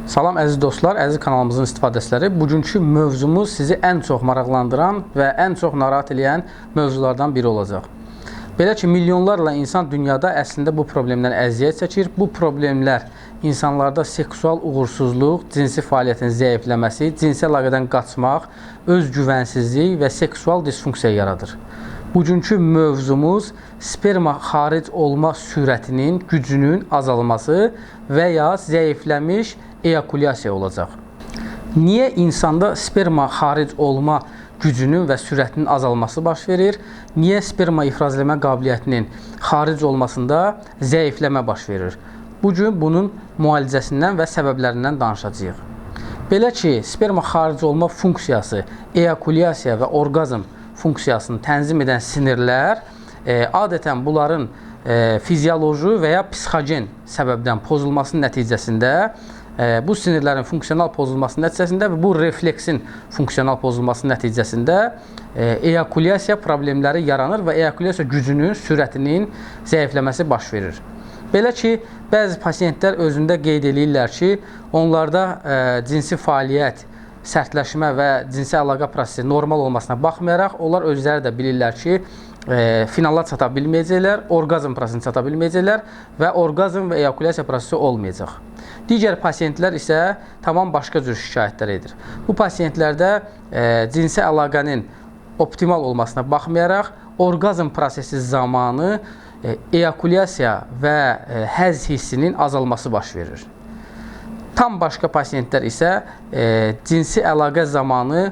Salam əziz dostlar, əziz kanalımızın istifadəçiləri. Bugünkü mövzumuz sizi ən çox maraqlandıran və ən çox narahat eləyən mövzulardan biri olacaq. Belə ki, milyonlarla insan dünyada əslində bu problemdən əziyyət çəkir. Bu problemlər insanlarda seksual uğursuzluq, cinsi fəaliyyətin zəifləməsi, cinsi əlaqədən qaçmaq, özgüvənsizlik və seksual disfunksiya yaradır. Bugünkü mövzumuz sperma xaric olma sürətinin, gücünün azalması və ya zəifləmiş eyakulyasiya olacaq. Niyə insanda sperma xaric olma gücünün və sürətinin azalması baş verir? Niyə sperma ifraz eləmə qabiliyyətinin xaric olmasında zəifləmə baş verir? Bugün bunun müalicəsindən və səbəblərindən danışacağıq. Belə ki, sperma xaric olma funksiyası, eyakulyasiya və orqazm funksiyasını tənzim edən sinirlər adətən bunların fizioloji və ya psixogen səbəbdən pozulmasının nəticəsində, bu sinirlərin funksional pozulması nəticəsində və bu refleksin funksional pozulması nəticəsində eyakulyasiya problemləri yaranır və eyakulyasiya gücünün, sürətinin zəifləməsi baş verir. Belə ki, bəzi pasiyentlər özündə qeyd eləyirlər ki, onlarda cinsi fəaliyyət, sərtləşmə və cinsi əlaqə prosesi normal olmasına baxmayaraq, onlar özləri də bilirlər ki, finala çata bilməyəcəklər, orqazm prosesini çata bilməyəcəklər və orqazm və eyakulyasiya prosesi olmayacaq. Digər pasiyentlər isə tamam başqa cür şikayətlər edir. Bu pasiyentlərdə cinsi əlaqənin optimal olmasına baxmayaraq, orqazm prosesi zamanı eyakulyasiya və həzz hissinin azalması baş verir. Tam başqa pasiyentlər isə cinsi əlaqə zamanı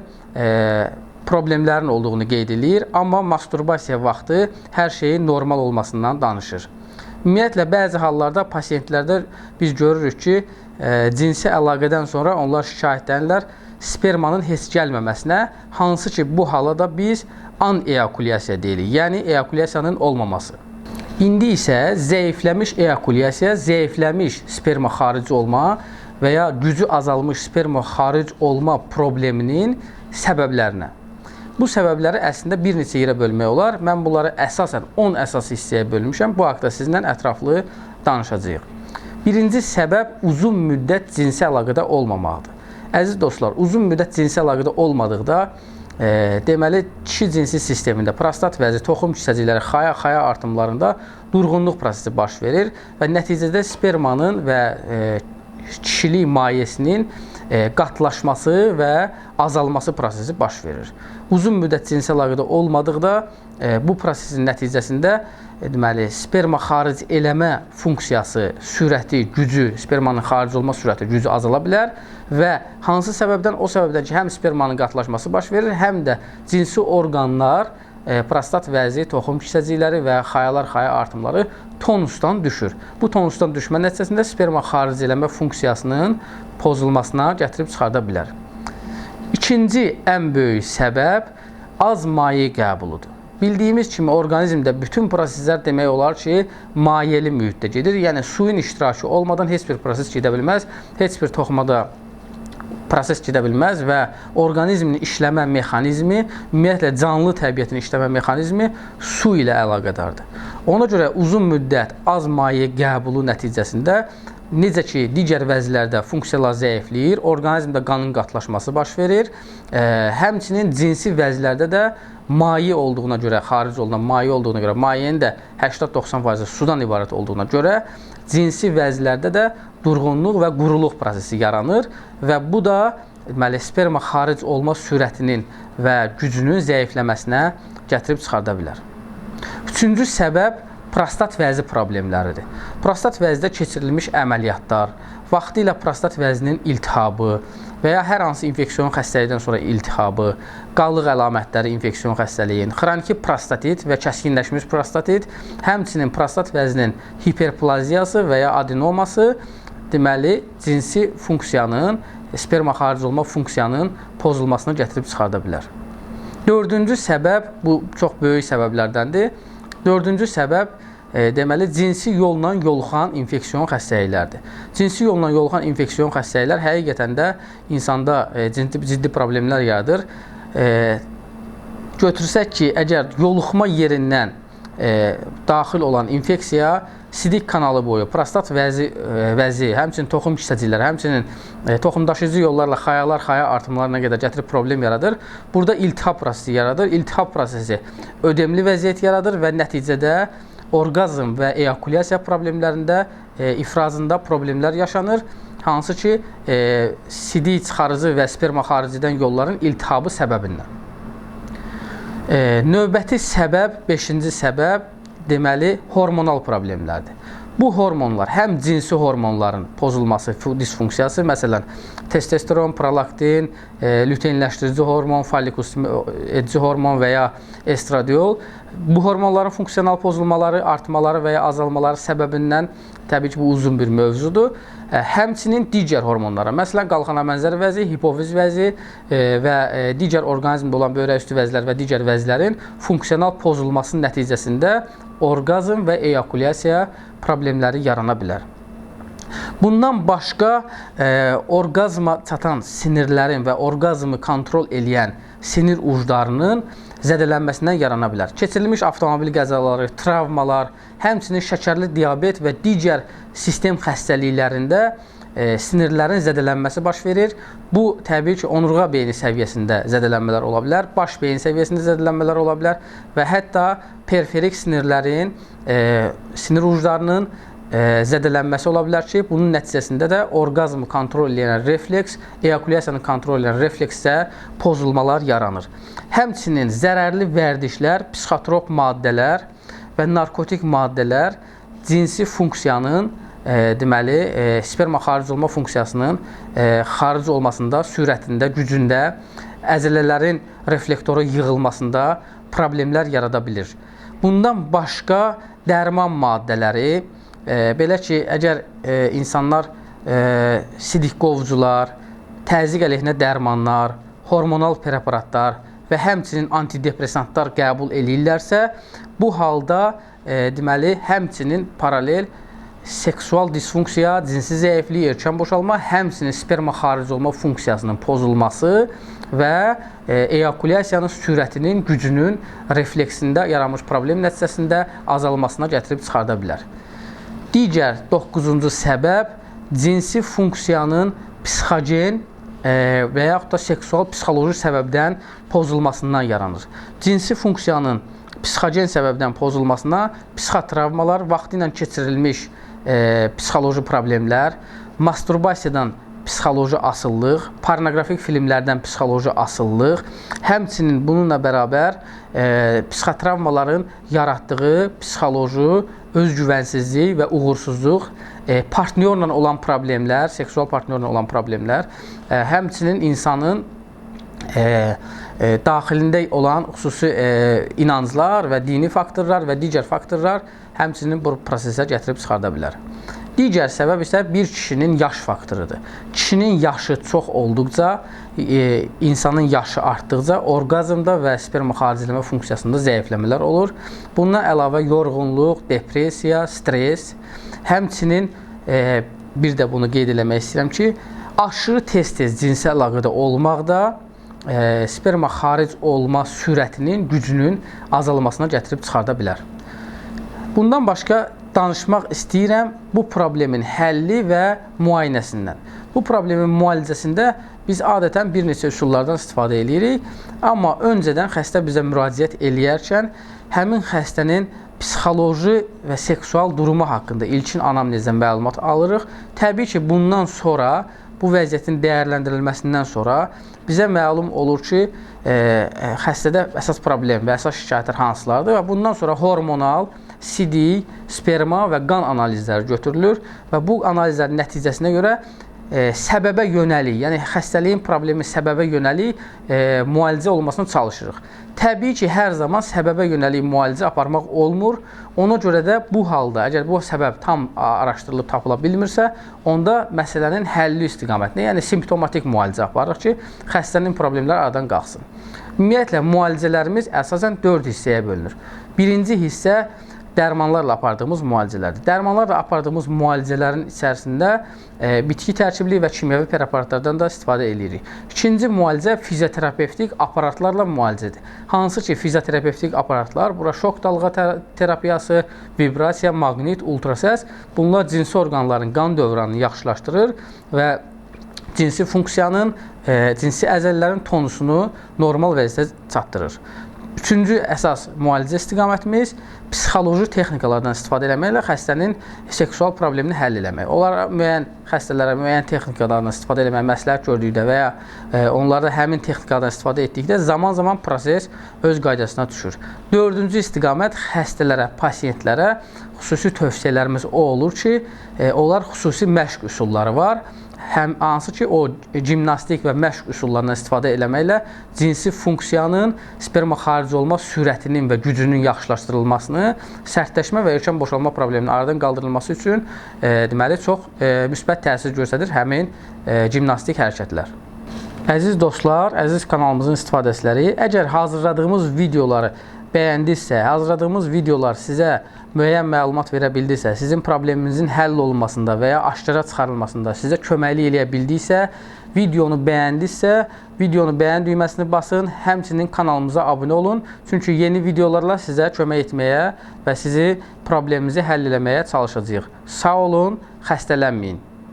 problemlərin olduğunu qeyd eləyir, amma masturbasiya vaxtı hər şeyin normal olmasından danışır. Ümumiyyətlə, bəzi hallarda pasiyentlərdə biz görürük ki, cinsi əlaqədən sonra onlar şikayətlənirlər spermanın heç gəlməməsinə, hansı ki, bu hala da biz aneyakulyasiya deyirik, yəni eyakulyasiyanın olmaması. İndi isə zəifləmiş eyakulyasiya, zəifləmiş sperma xarici olma və ya gücü azalmış sperma xaric olma probleminin səbəblərinə. Bu səbəbləri əslində bir neçə yerə bölmək olar. Mən bunları əsasən 10 əsas hissəyə bölmüşəm. Bu haqda sizinlə ətraflı danışacağıq. Birinci səbəb uzun müddət cinsi əlaqədə olmamaqdır. Əziz dostlar, uzun müddət cinsi əlaqədə olmadıqda, deməli, kişi cinsi sistemində prostat vəzi, toxum kisəcikləri, xaya artımlarında durğunluq prosesi baş verir və nəticədə spermanın və kişilik mayesinin qatlaşması və azalması prosesi baş verir. Uzun müddət cinsi əlaqədə olmadıqda bu prosesin nəticəsində deməli, sperma xaric eləmə funksiyası, sürəti, gücü, spermanın xaric olma sürəti, gücü azala bilər və hansı səbəbdən? O səbəbdən ki, həm spermanın qatlaşması baş verir, həm də cinsi orqanlar, prostat vəzi, toxum kisəcikləri və xayalar, xaya artımları tonusdan düşür. Bu tonusdan düşmə nəticəsində sperma xaric eləmə funksiyasının pozulmasına gətirib çıxarda bilər. İkinci ən böyük səbəb az maye qəbuludur. Bildiyimiz kimi orqanizmdə bütün proseslər demək olar ki, mayeli mühitdə gedir. Yəni suyun iştirakı olmadan heç bir proses gedə bilməz, heç bir toxumada proses gedə bilməz və orqanizmin işləmə mexanizmi, ümumiyyətlə canlı təbiətin işləmə mexanizmi su ilə əlaqədardır. Ona görə uzun müddət az maye qəbulu nəticəsində necə ki, digər vəzilərdə funksiyalar zəifləyir, orqanizmdə qanın qatlaşması baş verir. Həmçinin cinsi vəzilərdə də maye olduğuna görə, xaric olunan maye olduğuna görə, mayenin də 80-90% sudan ibarət olduğuna görə cinsi vəzilərdə də durğunluq və quruluq prosesi yaranır və bu da deməli, sperma xaric olma sürətinin və gücünün zəifləməsinə gətirib çıxarda bilər. Üçüncü səbəb prostat vəzi problemləridir. Prostat vəzidə keçirilmiş əməliyyatlar, vaxtilə prostat vəzinin iltihabı və ya hər hansı infeksion xəstəlikdən sonra iltihabı, qallıq əlamətləri infeksion xəstəliyin, xroniki prostatit və kəskinləşmiş prostatit, həmçinin prostat vəzinin hiperplaziyası və ya adenoması, deməli, cinsi funksiyanın, sperma xaric olma funksiyanın pozulmasına gətirib çıxarda bilər. Dördüncü səbəb, bu çox böyük səbəblərdəndir. Dördüncü səbəb, deməli, cinsi yolla yoluxan infeksion xəstəliklərdir. Cinsi yolla yoluxan infeksion xəstəliklər həqiqətən də insanda ciddi problemlər yaradır. Götürsək ki, əgər yoluxma yerindən daxil olan infeksiya sidik kanalı boyu prostat vəzi, həmçinin toxum kisəcikləri, həmçinin toxumdaşıyıcı yollarla xayalar, xaya artımlarına qədər gətirib problem yaradır. Burada iltihab prosesi yaradır. İltihab prosesi ödemli vəziyyət yaradır və nəticədə orqazm və eyakulyasiya problemlərində, ifrazında problemlər yaşanır. Hansı ki, sidik çıxarıcı və sperma xaric edən yolların iltihabı səbəbindən. Növbəti səbəb, 5-ci səbəb, deməli, hormonal problemlərdir. Bu hormonlar həm cinsi hormonların pozulması, disfunksiyası, məsələn, testosteron, prolaktin, lüteinləşdirici hormon, follikus edici hormon və ya estradiol, bu hormonların funksional pozulmaları, artmaları və ya azalmaları səbəbindən, təbii ki, bu uzun bir mövzudur. Həmçinin digər hormonlara, məsələn, qalxana bənzər vəzi, hipofiz vəzi və digər orqanizmdə olan böyrək üstü vəzlər və digər vəzlərin funksional pozulmasının nəticəsində orqazm və eyakulyasiya problemləri yarana bilər. Bundan başqa orqazma çatan sinirlərin və orqazmı kontrol eləyən sinir uclarının zədələnməsindən yarana bilər. Keçirilmiş avtomobil qəzaları, travmalar, həmçinin şəkərli diabet və digər sistem xəstəliklərində sinirlərin zədələnməsi baş verir. Bu, təbii ki, onurğa beyni səviyyəsində zədələnmələr ola bilər, baş beyin səviyyəsində zədələnmələr ola bilər və hətta periferik sinirlərin, sinir uclarının zədələnməsi ola bilər ki, bunun nəticəsində də orqazmı kontrol edən refleks, eyakulyasiyanı kontrol edən refleksdə pozulmalar yaranır. Həmçinin zərərli vərdişlər, psixotrop maddələr və narkotik maddələr cinsi funksiyanın, deməli, sperma xaric olma funksiyasının xaric olmasında, sürətində, gücündə, əzələlərin reflektoru yığılmasında problemlər yarada bilir. Bundan başqa dərman maddələri, belə ki, əgər insanlar sidik qovucular, təzyiq əleyhinə dərmanlar, hormonal preparatlar və həmçinin antidepressantlar qəbul eləyirlərsə, bu halda deməli, həmçinin paralel seksual disfunksiya, cinsi zəiflik, erkən boşalma, həmçinin sperma xaric olma funksiyasının pozulması və eyakulyasiyanın sürətinin, gücünün refleksində yaranmış problem nəticəsində azalmasına gətirib çıxarda bilər. Digər 9-cu səbəb cinsi funksiyanın psixogen və yaxud da seksual psixoloji səbəbdən pozulmasından yaranır. Cinsi funksiyanın psixogen səbəbdən pozulmasına psixotravmalar, vaxtı ilə keçirilmiş psixoloji problemlər, masturbasiyadan psixoloji asıllıq, pornoqrafik filmlərdən psixoloji asıllıq, həmçinin bununla bərabər psixotravmaların yaratdığı psixoloji özgüvənsizlik və uğursuzluq, partnyorla olan problemlər, seksual partnyorla olan problemlər, həmçinin insanın daxilində olan xüsusi inanclar və dini faktorlar və digər faktorlar həmçinin bu prosesə gətirib çıxarda bilər. Digər səbəb isə bir kişinin yaş faktorudur. Kişinin yaşı çox olduqca, insanın yaşı artdıqca orqazmda və sperma xaricləmə funksiyasında zəifləmələr olur. Bundan əlavə yorğunluq, depressiya, stres, həmçinin bir də bunu qeyd eləmək istəyirəm ki, aşırı tez-tez cinsi əlaqədə olmaq da sperma xaric olma sürətinin, gücünün azalmasına gətirib çıxarda bilər. Bundan başqa danışmaq istəyirəm bu problemin həlli və müayinəsindən. Bu problemin müalicəsində biz adətən bir neçə üsullardan istifadə edirik. Amma öncədən xəstə bizə müraciət eləyərkən həmin xəstənin psixoloji və seksual durumu haqqında ilkin anamnezdən məlumat alırıq. Təbii ki, bundan sonra, bu vəziyyətin dəyərləndirilməsindən sonra bizə məlum olur ki, xəstədə əsas problem və əsas şikayətlər hansılardır və bundan sonra hormonal, sidik, sperma və qan analizləri götürülür və bu analizlərin nəticəsinə görə səbəbə yönəlik, yəni xəstəliyin problemi səbəbə yönəlik müalicə olmasına çalışırıq. Təbii ki, hər zaman səbəbə yönəlik müalicə aparmaq olmur. Ona görə də bu halda, əgər bu səbəb tam araşdırılıb tapıla bilmirsə, onda məsələnin həlli istiqamətinə, yəni simptomatik müalicə aparırıq ki, xəstənin problemləri aradan qalxsın. Ümumiyyətlə, müalicələrimiz əsasən 4 hissəyə bölünür. Birinci hissə dərmanlarla apardığımız müalicələrdir. Dərmanlarla apardığımız müalicələrin içərisində bitki tərkibli və kimyəvi preparatlardan da istifadə edirik. İkinci müalicə fizioterapevtik aparatlarla müalicədir. Hansı ki, fizioterapevtik aparatlar, bura şok dalğa terapiyası, vibrasiya, maqnit, ultrasəs, bunlar cinsi orqanların qan dövranını yaxşılaşdırır və cinsi funksiyanın, cinsi əzələlərin tonusunu normal vəziyyətə çatdırır. Üçüncü əsas müalicə istiqamətimiz psixoloji texnikalardan istifadə eləməklə xəstənin seksual problemini həll eləmək. Onlara müəyyən xəstələrə müəyyən texnikalardan istifadə eləmək məsləhət gördükdə və ya onlarda həmin texnikalardan istifadə etdikdə zaman-zaman proses öz qaydasına düşür. Dördüncü istiqamət xəstələrə, pasientlərə xüsusi tövsiyələrimiz o olur ki, onlar xüsusi məşq üsulları var. Həm hansı ki, o gimnastik və məşq üsullarından istifadə eləməklə cinsi funksiyanın, sperma xaric olma sürətinin və gücünün yaxşılaşdırılmasını, sərtləşmə və erkən boşalma probleminin aradan qaldırılması üçün deməli, çox müsbət təsir göstərir həmin gimnastik hərəkətlər. Əziz dostlar, əziz kanalımızın istifadəçiləri, əgər hazırladığımız videoları bəyəndinizsə, hazırladığımız videolar sizə müəyyən məlumat verə bildirsə, sizin probleminizin həll olunmasında və ya aşkara çıxarılmasında sizə köməklik eləyə bildiksə, videonu bəyəndinizsə, videonu bəyən düyməsini basın, həmçinin kanalımıza abunə olun. Çünki yeni videolarla sizə kömək etməyə və sizi probleminizi həll eləməyə çalışacağıq. Sağ olun, xəstələnməyin.